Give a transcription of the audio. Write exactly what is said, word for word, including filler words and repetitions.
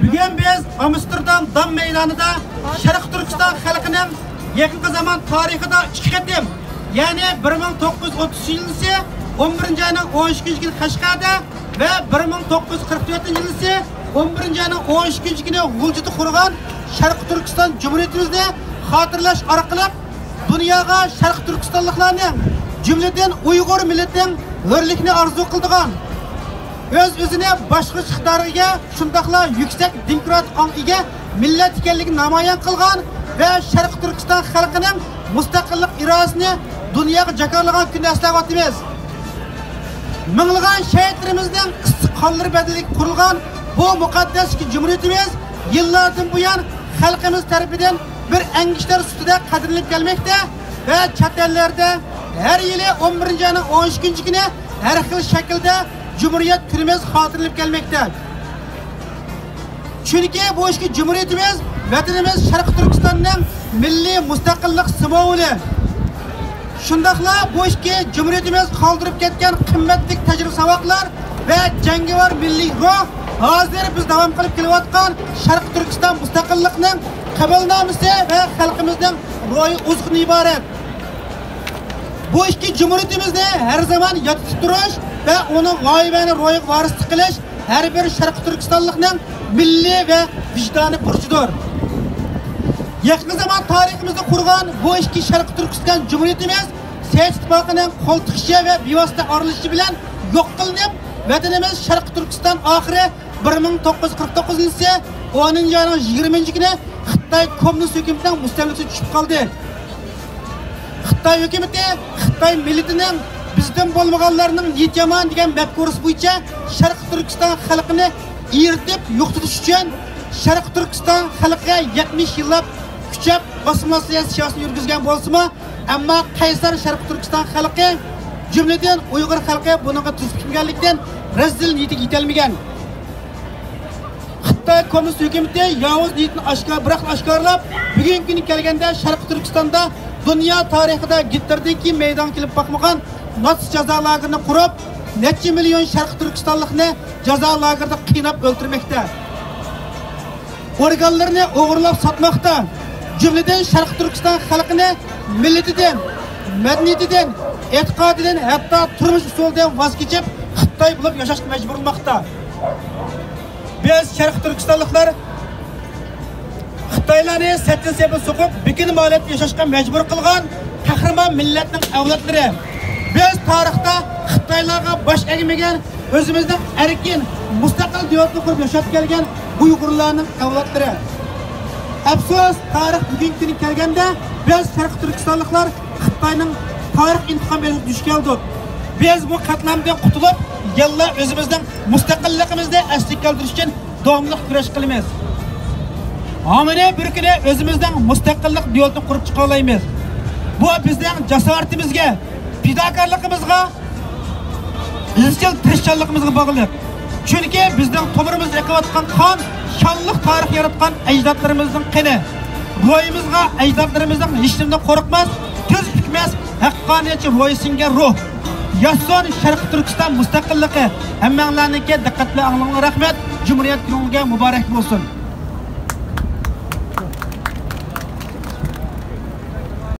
بۈگۈن بىز ئامستېردام دام مەيدانىدا شەرقىي تۈركىستان خەلقىنىڭ يېقىنقى زامان تارىخىدا ئىككى قېتىم، يەنى بىر مىڭ توققۇز يۈز ئوتتۇز يىلىسى ئون بىرىنچى ئاينىڭ ئون ئىككىنچى كۈنى قەشقەردە ۋە بىر مىڭ توققۇز يۈز قىرىق تۆتىنچى يىلىسى ئون بىرىنچى ئاينىڭ ئون ئۈچىنچى كۈنى غۇلجىدا قۇرغان شەرقىي تۈركىستان جۇمھۇرىيىتىمىزنى خاتىرىلەش ئارقىلىق دۇنياغا شەرقىي تۈركىستانلىقلارنىڭ، جۈملىدىن ئۇيغۇر مىللىتىنىڭ ھۆرلۈكنى ئارزۇ قىلىدىغان، ئۆز-ئۆزىنى باشقۇرۇش ئىقتىدارىغا ئىگە، شۇنداقلا يۈكسەك دېموكراتىك ئاڭغا ئىگە مىللەت ئىكەنلىكىنى نامايان قىلغان ۋە شەرقىي تۈركىستان خەلقىنىڭ مۇستەقىللىق ئىرادىسىنى دۇنياغا جاكارلىغان كۈننى ئەسلەۋاتىمىز. مىڭلىغان شەھىدلىرىمىزنىڭ ئىسسىق قانلىرى بەدىلىگە قۇرۇلغان بۇ مۇقەددەس جۇمھۇرىيىتىمىز يىللاردىن بۇيان خەلقىمىز تەرىپىدىن بىر ئەڭگۈشتەر سۈپىتىدە قەدىرلىنىپ كەلمەكتە ۋە چەت ئەللەردە ھەر يىلى ئون بىرىنچى ئاينىڭ ئون ئىككىنچى كۈنى ھەر خىل شەكىلدە جۇمھۇرىيەت كۈنىمىز خاتىرىلىنىپ كەلمەكتە. چۈنكى بۇ ئىككى جۇمھۇرىيىتىمىز، ۋەتىنىمىز شەرقىي تۈركىستاننىڭ مىللىي مۇستەقىللىق سىمۋولى. شۇنداقلا بۇ ئىككى جۇمھۇرىيىتىمىز قالدۇرۇپ كەتكەن قىممەتلىك تەجرىبە ساۋاقلار ۋە جەڭگىۋار مىللىي روھ ھازىر بىز داۋام قىلىپ كېلىۋاتقان شەرقىي تۈركىستان مۇستەقىللىقنىڭ قەبۇلنامىسى ۋە خەلقىمىزنىڭ روھىي ئوزۇقىدىن ئىبارەت. بۇ ئىككى جۇمھۇرىيىتىمىزنى ھەر زامان ياد تۇتۇپ تۇرۇش ۋە ئۇنىڭ غايىۋەنى روھىغا ۋارىسلىق قىلىش ھەر بىر شەرقىي تۈركىستانلىقنىڭ مىللىي ۋە ۋىجدانىي بۇرچىدۇر. يېقىنقى زامان تارىخىمىزدا قۇرغان بۇ ئىككى شەرقىي تۈركىستان جۇمھۇرىيىتىمىز سوۋېت ئىتتىپاقىنىڭ قول تىقىشى ۋە بىۋاسىتە ئارىلىشىشى بىلەن يوق قىلىنىپ، ۋەتىنىمىز شەرقىي تۈركىستان ئاخىرى بىر مىڭ توققۇز يۈز قىرىق توققۇزىنچى يىلى ئونىنچى ئاينىڭ يىگىرمە ئىككىنچى كۈنى خىتاي كوممۇنىست ھۆكۈمىتىنىڭ مۇستەملىكىسىگە چۈشۈپ قالدى. خىتاي ھۆكۈمىتى خىتاي مىللىتىنىڭ بىزدىن بولمىغانلارنىڭ نىيىتى يامان دېگەن مەپكۇرىسى بويىچە شەرقىي تۈركىستان خەلقىنى ئېرىتىپ يوقىتىش ئۈچۈن شەرقىي تۈركىستان خەلقىگە يەتمىش يىللاپ كۈچەپ ئاسسىمىلياتسىيە سىياسىتىنى يۈرگۈزگەن بولسىمۇ، ئەمما قەيسەر شەرقىي تۈركىستان خەلقى، جۈملىدىن ئۇيغۇر خەلقى بۇنىڭغا تۈز پۈكمىگەنلىكتىن، رەزىل نىيىتىگە يېتەلمىگەن. خىتاي كوممۇنىست ھۆكۈمىتى ياۋۇز نىيىتىنى ئاشكارا، بىراقلا ئاشكارىلاپ، بۈگۈنكى كۈنگە كەلگەندە شەرقىي تۈركىستاندا دۇنيا تارىخىدا گىتلېردىن كېيىن مەيدانغا كېلىپ باقمىغان ناتسىست جازا لاگېرىنى قۇرۇپ، نەچچە مىليون شەرقىي تۈركىستانلىقنى جازا لاگېرىدا قىيناپ ئۆلتۈرمەكتە. ئورگانلىرىنى ئوغرىلاپ ساتماقتا. جۈملىدىن شەرقىي تۈركىستان خەلقىنى مىللىتىدىن، مەدەنىيىتىدىن، ئېتىقادىدىن، ھەتتا تۇرمۇش ئۇسۇلىدىن ۋاز كېچىپ، خىتاي بولۇپ ياشاشقا مەجبۇرلىماقتا. بىز شەرقىي تۈركىستانلىقلار خىتايلارنى سەتتىن سەپىگە سوقۇپ، بىكىنىم ھالەتتە ياشاشقا مەجبۇر قىلغان قەھرىمان مىللەتنىڭ ئەۋلادلىرى. بىز تارىختا خىتايلارغا باش ئەگمىگەن، ئۆزىمىزنىڭ ئەركىن، مۇستەقىل دۆلەتنى قۇرۇپ ياشاپ كەلگەن ئۇيغۇرلارنىڭ ئەۋلادلىرى. ئەپسۇس، تارىخ بۈگۈنكى كۈنگە كەلگەندە، بىز شەرقىي تۈركىستانلىقلار خىتاينىڭ تارىخ ئىنتىقام ئېلىشىغا دۇچ كەلدۇق. بىز بۇ قەتلىئامدىن قۇتۇلۇپ، يەنىلا ئۆزىمىزنىڭ مۇستەقىللىقىمىزنى ئەسلىگە كەلتۈرۈش ئۈچۈن داۋاملىق كۈرەش قىلىمىز. ھامىنى بىر كۈنى ئۆزىمىزنىڭ مۇستەقىللىق دۆلىتىنى قۇرۇپ چىقالايمىز. بۇ بىزنىڭ جاسارىتىمىزگە، پىداكارلىقىمىزغا، ئىزچىل تىرىشچانلىقىمىزغا باغلىق. چۈنكى بىزنىڭ تومۇرىمىزدا ئېقىۋاتقان قان شانلىق تارىخ ياراتقان ئەجدادلىرىمىزنىڭ قېنى. روھىمىزغا ئەجدادلىرىمىزنىڭ ھېچنېمىدىن قورقماس، تۈز پۈكمەس، ھەققانىيەتچى روھى سىڭگەن روھ. ياشىسۇن شەرقىي تۈركىستان مۇستەقىللىقى! ھەممەڭلارنىڭكى دىققەت بىلەن ئاڭلىغىنىڭلارغا رەھمەت. جۇمھۇرىيەت كۈنۈڭلارغا مۇبارەك بولسۇن!